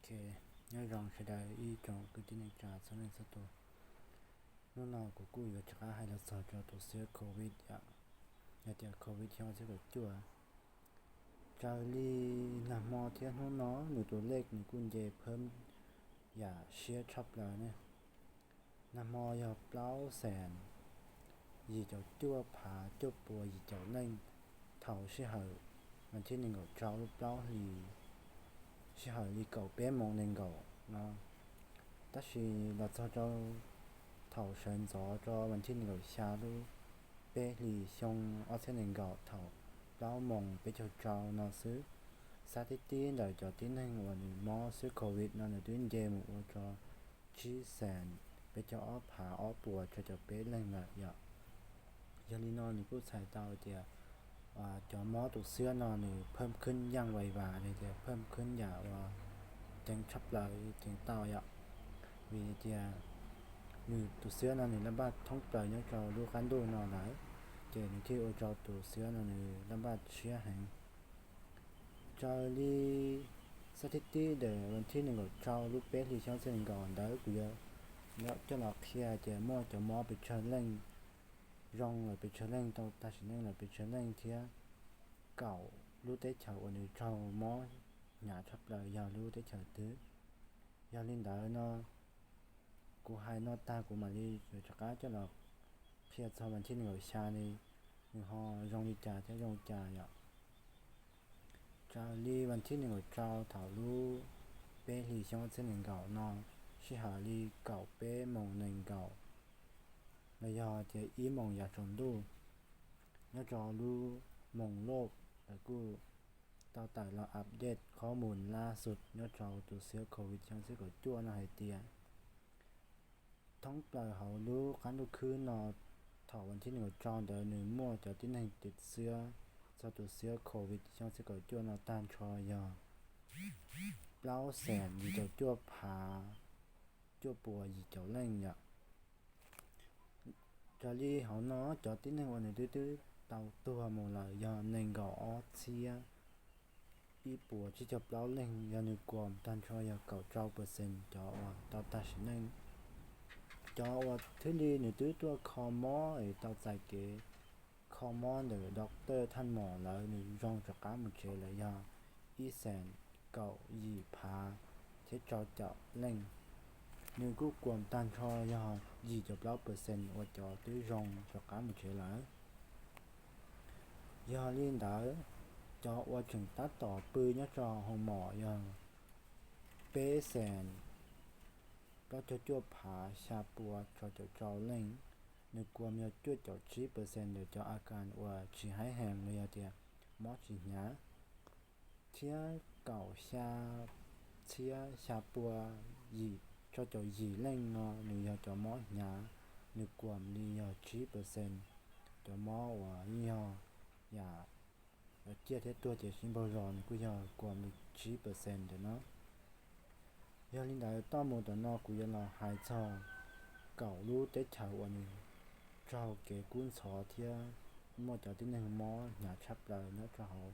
Ok, nyob zoo sawv daws ib tsoom kwv tij neej tsa txhua leej txhua tus. Hnub no kuv kuj yuav rov qab hais los txog rau tus xiab covid yom, yog tias covid xyoo ob txhiab kaum cuaj. Raws li nag hmo thiab hnub no nws tus lej nws kuj nce phab yam siab tshaj plaws ne. Nag hmo yog plaub xees yim caum cuaj phav cuaj puas yim caum leej thaum sij hawm vas thib nees nkaum rau lub plaub hlis, sij hawm li kaum peb moos nees nkaum no. Tab sis los txog rau thaum sawv ntxov rau vas thib nees nkaum xya lub peb hlis xyoo ob txhiab nees nkaum thaum plaub moos peb caug rau no xwb, xab tib tib ntawm cov tib neeg uas nws mob xiab covid no nws twb nce mus ua rau tsib xees peb caug ob phav ob puas rau caum peb leeg lawm yom. Yog li no nws kuj txhais tau tias cov mob tus xiab no nws phab khwb yaj vais vas li tias phab khwb yam uas ceev tshaj plaws ceev tau yom. Vim tias nws tus xiab no nws laj npaj thoob plaws nyob rau lub qab ntuj no lawm, ces nws thiaj ua rau tus xiab no nws laj npaj siab heev. Raws li xab tib tib ntawm vas thib nees nkaum rau lub peb hlis xyoo ob txhiab nees nkaum ntawd kuv yuav coj los qhia tias muaj cov mob pes tsawg leej, zoo lawm pes tsawg leej, tau tag sim neej lawm pes tsawg leej thiab kaum lub teb chaws uas nws raug mob hnyav tshaj plaws yog lub teb chaws twg. Yog li ntawd no kuv hais no tag kuv mam li rov qab coj los qhia txog vas thib nees nkaum xya li nws ho zoo li cas thiab zoo li cas yom. Raws li vas thib nees nkaum rau thaum lub peb hlis xyoo ob txhiab nees nkaum no, sij hawm li kaum peb moos nees nkaum los yog tias ib moos yav tsaus ntuj, nyob rau lub moos loj lawv kuj tau tawm los update qhob mus lab xus nyob rau tus xiab covid xyoo ob txhiab kaum cuaj no hais tias thoob plaws hauv lub qab ntuj khwb no thaum vas thib nees nkaum rau ntawd nws muaj cov tib neeg tiam xiab txog tus xiab covid xyoo ob txhiab kaum cuaj no tag nrho yog plaub xees yim caum cuaj phav cuaj puas yim caum leej yom. Raws li hauv no cov tib neeg uas nws twb twb tau tuag mus lawm yog nees nkaum ob txhiab ib puas tsib caug plaub leej, yog nws kuam tag nrho yog kaum rau percent cov uas tau tag sim neej. Cov uas thiaj li nws twb tuaj kho mob es tau txais kev kho mob ntawm doctor thaj mom lawv nws zoo rov qab mus tsev lawm yog ib xees kaum yim phav thiab rau caum leej. Nws kuj kuam tag nrho yog yim caum plaub percent uas cov twb zoo rov qab mus tsev lawm. Yog li ntawd, cov uas tseem tab tom pw nyob rau hoo mom yog peb xees plaub caug cuaj phav xya pua rau caum rau leej, nws kuam yog cuaj caum tsib percent ntawm cov a kas uas tsis haib hees los yog tias mob tsis hnyav, thiab kaum xya txhiab xya pua yim rau caum yim leej no nws yog cov mob hnyav, nws kuam li yog tsib percent. Cov mob uas yeej yog yam ciaj thiab tuag ces sib npaug zos nws kuj yog kuam li tsib percent ntawm no. Yog li ntawd, toj mus tom no kuv yuav los hais txog kaum lub teb chaws uas nws raug kev kub ntxhov thiab muaj cov tib neeg mob hnyav tshaj plaws nyob rau hauv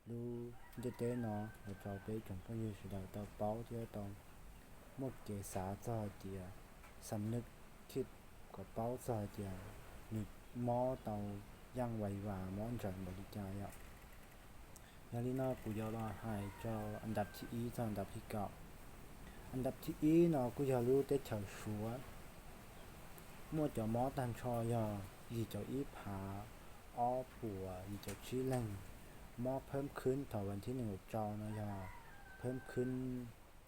lub ntiaj teb no los rau peb tsoom phooj ywg sawv daws tau paub thiab tau muaj kev xav txog hais tias, xam nws khij kom paub txog hais tias nws mob tau yaj vais vas mob nrawm npaum li cas yom. Yog li no kuv yuav los hais rau an dab thib ib txog an dab thib kaum. An dab thib ib no kuj yog lub teb chaws Suav, muaj cov mob tag nrho yog yim caum ib phav ob puas yim caum tsib leeg. Mob phab khwb thaum vas thib nees nkaum rau no yog phab khwb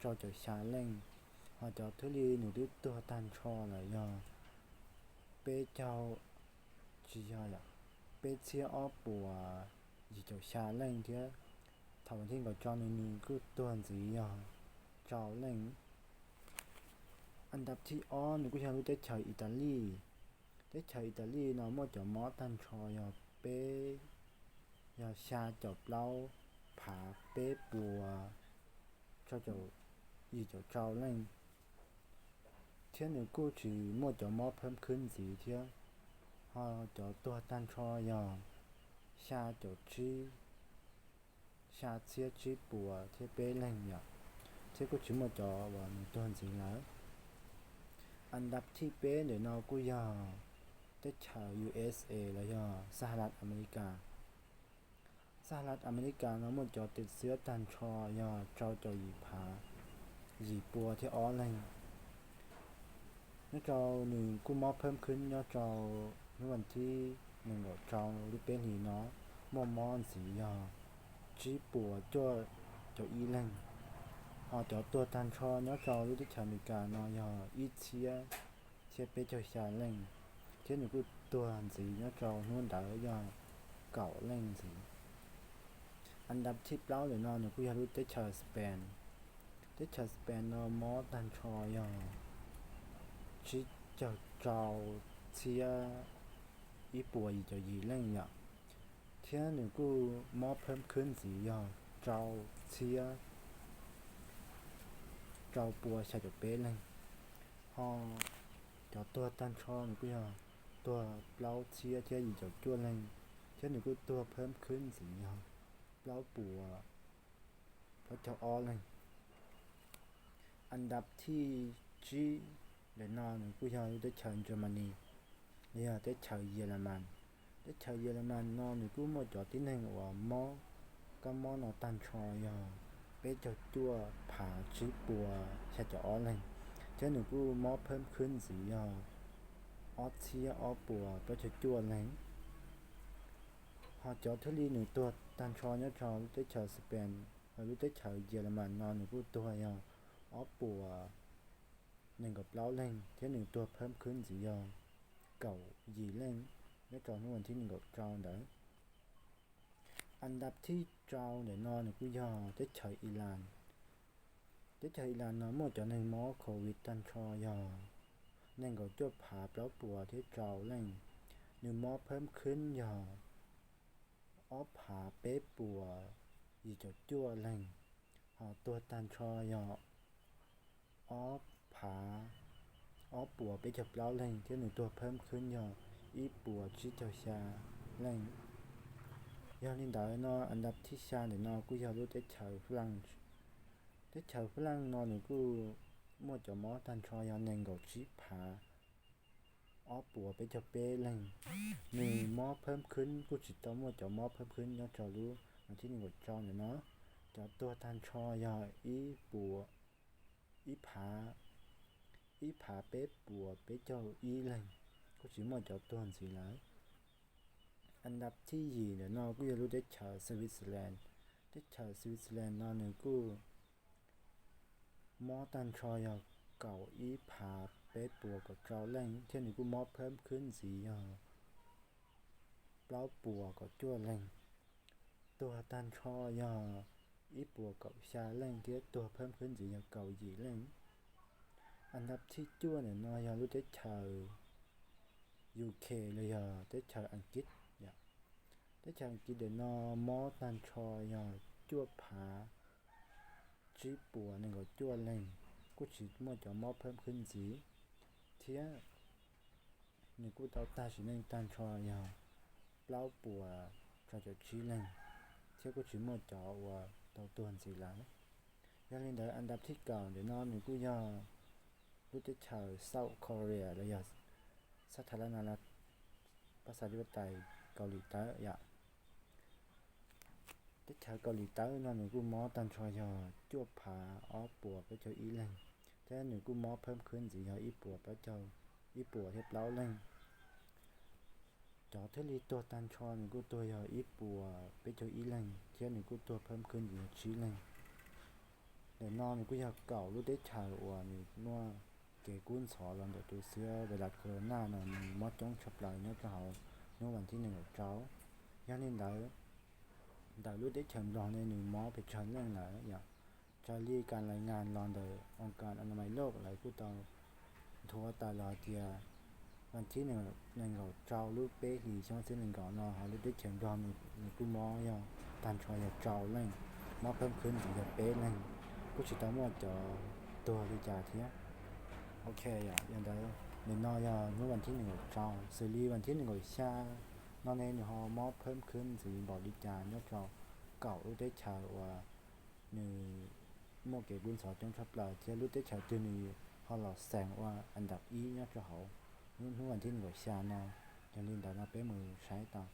rau caum xya leej, ho cov thiaj li nws twb tuag tag nrho lawm yog peb caug, tsis yog, peb txhiab ob puas yim caum xya leej thiab thaum vas thib nees nkaum rau no nws kuj tuag ntxiv yog rau leej. An dab thib ob nws kuj yog lub teb chaws Italis. Teb chaws Italis no muaj cov mob tag nrho yog peb, yog xya caum plaub phav peb puas rau caum, yim caum rau leej, thiab nws kuj tsis muaj cov mob phab khwb ntxiv thiab, ho cov tuag tag nrho yog xya caum tsib, xya txhiab tsib puas thiab peb leeg yom. thiab kuj tsis muaj cov uas nws tuag ntxiv lawm. An dab thib peb ntawm no kuj yog teb chaws U S A los yog Sahas Las Amelikas. Sahas Las Amelikas no muaj cov tiv txwv tag nrho yog rau caum yim phav yim pua thiab ob leeg. Nyob rau nws kuj mob phab khwb nyob rau hnub vas thib nees nkaum rau lub peb hlis no muaj mob ntxiv yog tsib puas cuaj caum ib leeg, ho cov tuag tag nrho nyob rau lub teb chaws Amelikas no yog ib txhiab thiab peb caug xya leej, thiab nws kuj tuag ntxiv nyob rau hnub ntawd yog kaum leej ntxiv. An dab thib plaub ntawm no nws kuj yog lub teb chaws Spain. Teb chaws Spain no mob tag nrho yog tsib caug rau txhiab ib puas yim caum yim leej yom, thiab nws kuj mob phab khwb ntxiv yog rau txhiab rau puas xya caum peb leeg, ho cov tuag tag nrho nws kuj yog tuag plaub txhiab thiab yim caum cuaj leeg, thiab nws kuj tuag phab khwb ntxiv yog plaub puas plaub caug ob leeg. An dab thib tsib ntawm no nws kuj yog lub teb chaws Germany, los yog teb chaws Yelamas. Teb chaws Yelamas no nws kuj muaj cov tib neeg uas mob kab mob no tag nrho yog peb caug cuaj phav tsib puas xya caum ob leeg, thiab nws kuj mob phab khwb ntxiv yog ob txhiab ob puas plaub caug cuaj leeg. Ho cov thiaj li nws tuag tag nrho nyob rau lub teb chaws Spain, lub teb chaws Yelamas no nws kuj tuag yog ob puas nees nkaum plaub leeg, thiab nws tuag phab khwb ntxiv yog kaum yim leej nyob rau hnub vas thib nees nkaum rau ntawd. An dab thib rau ntawm no nws kuj yog teb chaws Ilas. Teb chaws Ilas no muaj cov neeg mob COVID tag nrho yog nees nkaum cuaj phav plaub puas thiab rau leej, nws mob phab khwb yog ob phav peb puas yim caum cuaj leeg, ho tuag tag nrho yog ob phav ob puas peb caug plaub leeg, thiab nws tuag phab khwb yog ib puas tsib caug xya leej. Yog li ntawd no an dab thib xya ntawm no kuj yog lub teb chaws Fab Laj. Teb chaws Fab Laj no nws kuj muaj cov mob tag nrho yog nees nkaum tsib phav ob puas peb caug peb leeg. Nws mob phab khwb kuj tsis tau muaj cov mob phab khwb nyob rau lub vas thib nees nkaum rau ntawm no. Cov tuag tag nrho yog ib puas ib phav ib phav peb puas peb caug ib leeg, kuj tsis muaj cov tuag ntxiv lawm. An dab thib yim ntawm no kuj yog lub teb chaws Switzerland. Teb chaws Switzerland no nws kuj mob tag nrho yog kaum ib phav peb puas kaum rau leej, thiab nws kuj mob phab khwb ntxiv yog plaub puas kaum cuaj leeg. Tuag tag nrho yog ib puas kaum xya leej, thiab tuag phab khwb ntxiv yog kaum yim leej. An dab thib cuaj ntawm no yog lub teb chaws U K los yog teb chaws Askiv. Teb chaws Askiv ntawm no mob tag nrho yog cuaj phav tsib puas nees nkaum cuaj leeg, kuj tsis muaj cov mob phab khwb ntxiv, thiab nws kuj tau tag sim neej tag nrho yog plaub puas rau caum tsib leeg, thiab kuj tsis muaj cov uas tau tuag ntxiv lawm. Yog li ntawd an dab thib kaum ntawm no nws kuj yog lub teb chaws South Korea los yog Sab Tha Lab Na Pab Xas Li Pab Tais Kaus Lim Tawb yom. Teb chaws Kaus Lim Tawb no nws kuj mob tag nrho yog cuaj phav ob puas plaub caug ib leeg, thiab nws kuj mob phab khwb ntxiv yog ib puas plaub caug, ib puas thiab plaub leeg. Cov thiaj li tuag tag nrho nws kuj tuag yog ib puas peb caug ib leeg, thiab nws kuj tuag phab khwb ntxiv yog tsib leeg. Ntawm no nws kuj yog kaum lub teb chaws uas nws muaj kev kub ntxhov los ntawm tus xiab virus corona no nws mob coob tshaj plaws nyob rau hauv hnub vas thib nees nkaum rau. Yog li ntawd, ntawm lub teb chaws Nplog ne nws mob pes tsawg leej lawm yom? Raws li kas lais ngas los ntawm Oos Kas Anamais Loj lawv kuj tau nthuav tawm los hais tias vas thib nees nkaum rau lub peb hlis xyoo ob txhiab nees nkaum no hauv lub teb chaws Nplog nws kuj mob yog tag nrho yog rau leej, mob phab khwb ntxiv yog peb leeg, kuj tsis tau muaj cov tuag li cas thiab. Ok, yog ntawd nim no yog hnub vas thib nees nkaum rau, xws li vas thib nees nkaum xya no ne nws ho mob phab khwb ntxiv npaum li cas nyob rau kaum lub teb chaws uas nws muaj kev kub ntxhov coob tshaj plaws thiab lub teb chaws twg nws ho los xeem ua an dab ib nyob rau hauv hnub vas thib nees nkaum xya no. Yog li ntawd no peb mus saib tau.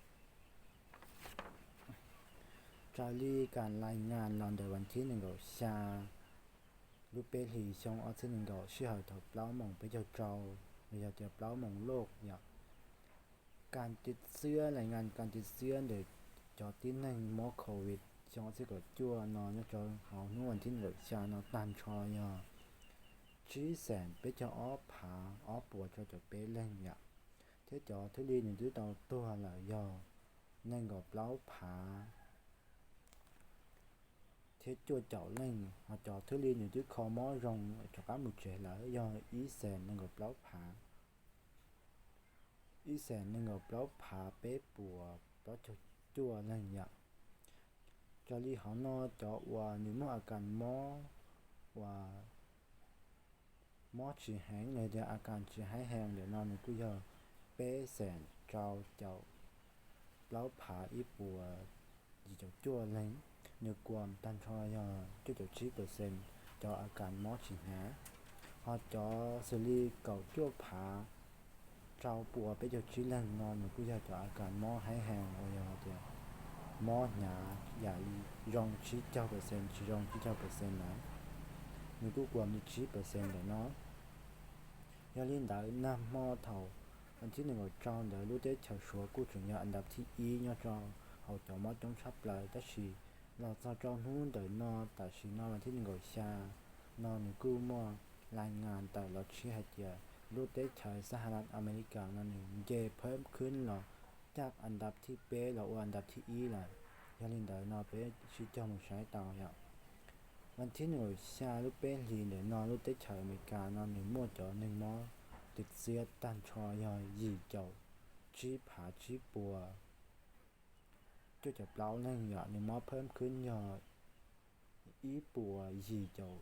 Raws li kam lais nyas los ntawm vas thib nees nkaum xya lub peb hlis xyoo ob txhiab nees nkaum sij hawm thaum plaub moos peb caug rau, los yog tias plaub moos loj yom, kam tiv txiab lais nyas kam tiv txiab ntawm cov tib neeg mob covid xyoo ob txhiab kaum cuaj no nyob rau hauv hnub vas thib nees nkaum xya no tag nrho yog tsib xees peb caug ob phav ob puas rau caum peb leeg yom, thiab cov thwj li nws twb tau tuag lawm yog nees nkaum plaub phav thiab cuaj caum leej, ho cov thwj li nws twb kho mob zoo rov qab mus tsev lawm yog ib xees nees nkaum plaub phav, ib xees nees nkaum plaub phav peb puas plaub caug cuaj leeg yom. Raws li hauv no cov uas nws muaj a kas mob uas mob tsis heev los tias a kas tsis haib heev ntawm no nws kuj yog peb xees rau caum plaub phav ib puas yim caum cuaj leeg, nws kuam tag nrho yog cuaj caum tsib percent cov a kas mob tsis hnyav. Ho cov xws li kaum cuaj phav rau puas peb caug tsib leeg no nws kuj yog cov a kas mob haib heev uas yog tias mob hnyav yam li zoo tsib caug percent tsis zoo tsib caug percent lawm, nws kuj kuam li tsib percent ntawm no. Yog li ntawd nag hmo thaum vas thib nees nkaum rau ntawd lub teb chaws Suav kuj tseem yog an dab thib ib nyob rau hauv cov mob coob tshaj plaws, tab sis los txog rau hnub ntawm no tam sim no vas thib nees nkaum xya no nws kuj muaj lais nyas tawm los tshiab hais tias lub teb chaws Sahalat Amelikas no nws nce phab khwb los caj an dab thib peb los ua an dab thib ib lawm. Yog li ntawd no peb sib cog mus saib tau yom. Vas thib nees nkaum xya lub peb hlis ntawm no lub teb chaws Amelikas no nws muaj cov neeg mob tiv txiab tag nrho yog yim caum tsib phav tsib puas cuaj caum plaub leeg yom, nws mob phab khwb yog ib puas yim caum,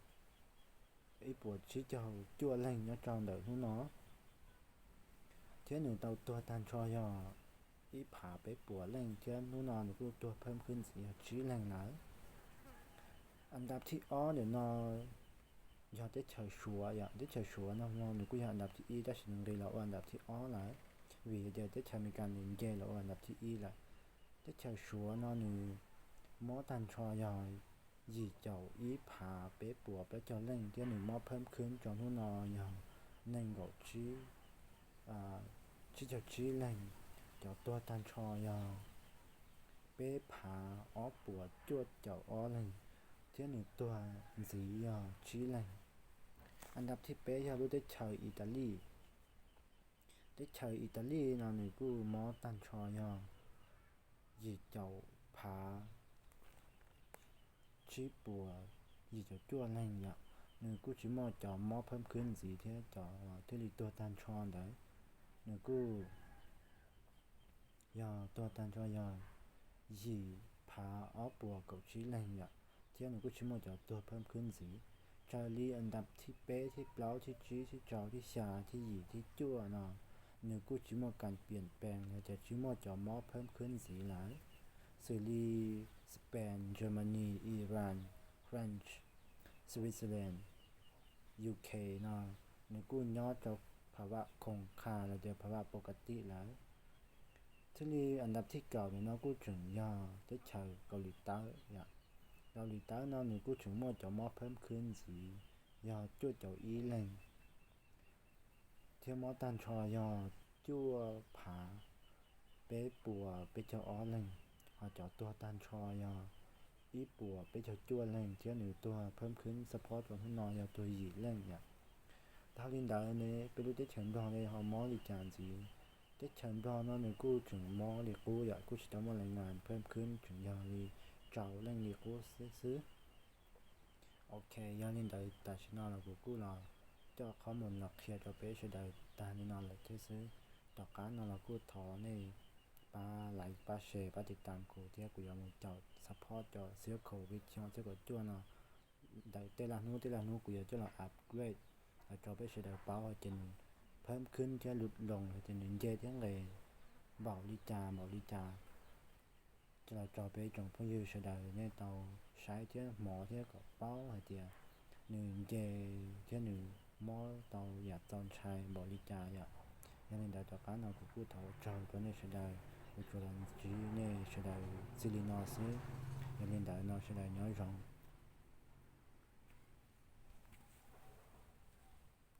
ib puas tsib caug cuaj leeg nyob rau ntawm hnub no, thiab nws tau tuag tag nrho yog ib phav peb puas leej thiab hnub no nws kuj tuag phab khwb ntxiv yog tsib leeg lawm. An dab thib ob ntawm no yog teb chaws Suav yom, teb chaws Suav no nws kuj yog an dab thib ib tab sis nws nqis los ua an dab thib ob lawm, vim tias teb chaws Amelikas nws nce los ua an dab thib ib lawm. Teb chaws Suav no nws mob tag nrho yog yim caum ib phav peb puas plaub caug leej thiab nws mob phab khwb rau hnub no yog nees nkaum tsib, tsib caug tsib leeg, cov tuag tag nrho yog peb phav ob puas cuaj caum ob leeg, thiab nws tuag ntxiv yog tsib leeg. An dab thib peb yog lub teb chaws Italis. Teb chaws Italis no nws kuj mob tag nrho yog yim caum phav tsib puas yim caum cuaj leeg yom, nws kuj tsis muaj cov mob phab khwb ntxiv thiab cov thiaj li tuag tag nrho ntawd, nws kuj yog tuag tag nrho yog yim phav ob puas kaum tsib leeg yom, thiab nws kuj tsis muaj cov tuag phab khwb ntxiv. Raws li an dab thib peb, thib plaub, thib tsib, thib rau, thib xya, thib yim, thib cuaj no, nws kuj tsis muaj kas piam pees los tias tsis muaj cov mob phab khwb ntxiv lawm. Xws li Spain, Germany, Iran, France, Switzerland, U K no, nws kuj nyob rau phav vam khoom qha los tias phav vam pov ka tij lawm. Thiaj li an dab thib kaum ntawm no kuj tseem yog teb chaws Kaus Lim Tawb yom. Kaus Lim Tawb no nws kuj tseem muaj cov mob phab khwb ntxiv yog cuaj caum ib leeg, thiab mob tag nrho yog cuaj phav peb puas peb caug ob leeg, ho cov tuag tag nrho yog ib puas peb caug cuaj leeg, thiab nws tuag phab khwb support rau hnub no yog tuag yim leej yom. Dhau li ntawd ne peb lub teb chaws Nplog ne ho mob li cas ntxiv? Teb chaws Nplog no nws kuj tseem mob li qub yom, kuj tsis tau muaj lais nas phab khwb, tseem yog li rau leej li qub xwb. Ok, yog li ntawd tam sim no los kuv kuj los coj qhov mus los qhia rau peb sawv daws tag li no lawm thiab xwb. Tom qab no los kuj thov nej pab like, pab share, pab tiv tam kuv thiab kuv yuav mus caum support cov xib covid xyoo ob txhiab kaum cuaj no ntawm tej laj hnub tej laj hnub kuv yuav coj los upgrade los rau peb sawv daws paub hais tias nws phab khwb thiab lus loos hais tias nws nce thiab nqes npaum li cas npaum li cas, coj los rau peb tsoom phooj ywg sawv daws nej tau saib thiab hmov thiab kom paub hais tias nws nce thiab nws mob tau yam txaus ntshai npaum li cas yom. Yog li ntawd, tom qab no kuv kuj thov ua tsaug rau nej sawv daws, kuv tsuas los ntsib nej sawv daws txij li no xwb. Yog li ntawd no sawv daws nyob zoo.